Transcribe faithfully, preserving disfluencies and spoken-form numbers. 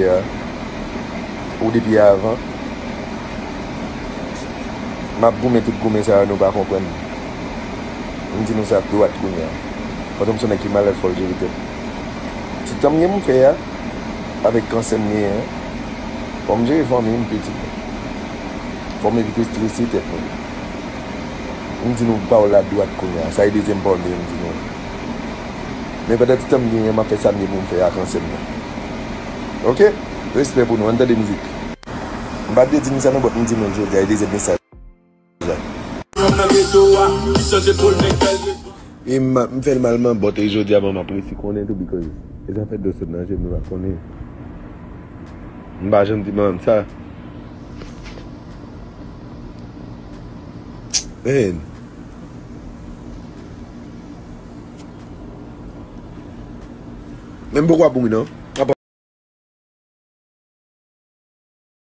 a, ou depi avan. M ap goumen tout goumen sa yo, nou pa konprann. M di nou sa dwat kounye a. Pandan m se nèg ki malad, fò l jere tèt. Ti tan m gen pou m fè a, avèk kansè m genyen an, fò m jere fanmi m, pitit mwen. Fò m evite strese tèt mwen. M di nou pawòl la dwat kounye a. Sa e dezyèm pawòl mwen m di nou. Men pandan ti tan m genyen, m ap fè sa m gen pou m fè ak kansè m nan. Oke? Respè pou nou, ann tande mizik. M pa t vle di nou sa non, but m di nou l jodi a, e dezyèm mesaj la. E m, m fè l mal man, but e jodi a manman ap resi konnen tou, because e zafè dlo sot nan je m, nou pa konnen. M pa janm di manman m sa. Man. Men m poko ap mouri non.